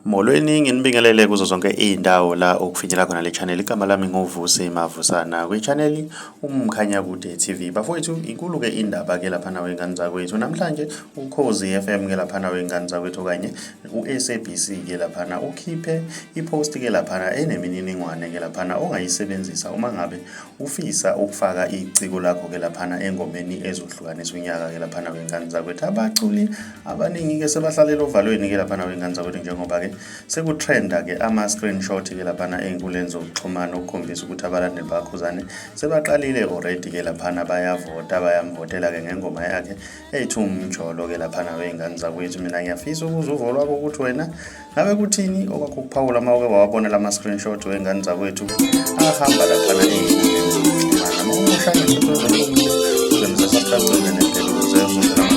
Molweni, nginibingelele kuzo zonke iy'ndawo la okufinyela khona le channel. Igama lami nguVusi Mavusana kwi-channel Umkhanyakude TV. Bafowethu, inkulu-ke indaba-ke laphana wey'ngane zakwethu. Namhlanje uKhozi FM ke laphana wey'ngane zakwethu okanye u-SABC ke laphana ukhiphe i-post ke laphana enemininingwane ke laphana ongayisebenzisa uma ngabe ufisa ukufaka iciko lakho ke laphana engomeni ezohlukanisa unyaka ke laphana wey'ngane zakwethu. Abaculi abaningi-ke sebahlalela ovalweni ke laphana wey'ngane zakwethu njengoba-ke sekutrenda-ke ama-screenshot ke laphana ey'nkundleni zokuxhumana okukhombisa ukuthi abalandeli bakhuzane sebaqalile already-ke laphana bayavota bayamvotela-ke ngengoma yakhe ethi umjolo-ke laphana wey'ngane zakwethu. Mina ngiyafisa ukuza uvo lwakho ukuthi wena ngabe kuthini okwakho ukuphawula uma uke wawabona lama-screenshot wey'ngane zakwethu ahamba laphana ey'nkundleni zokuxhumana. Uma umusha ngesizwe nebhele ukuze uzozela.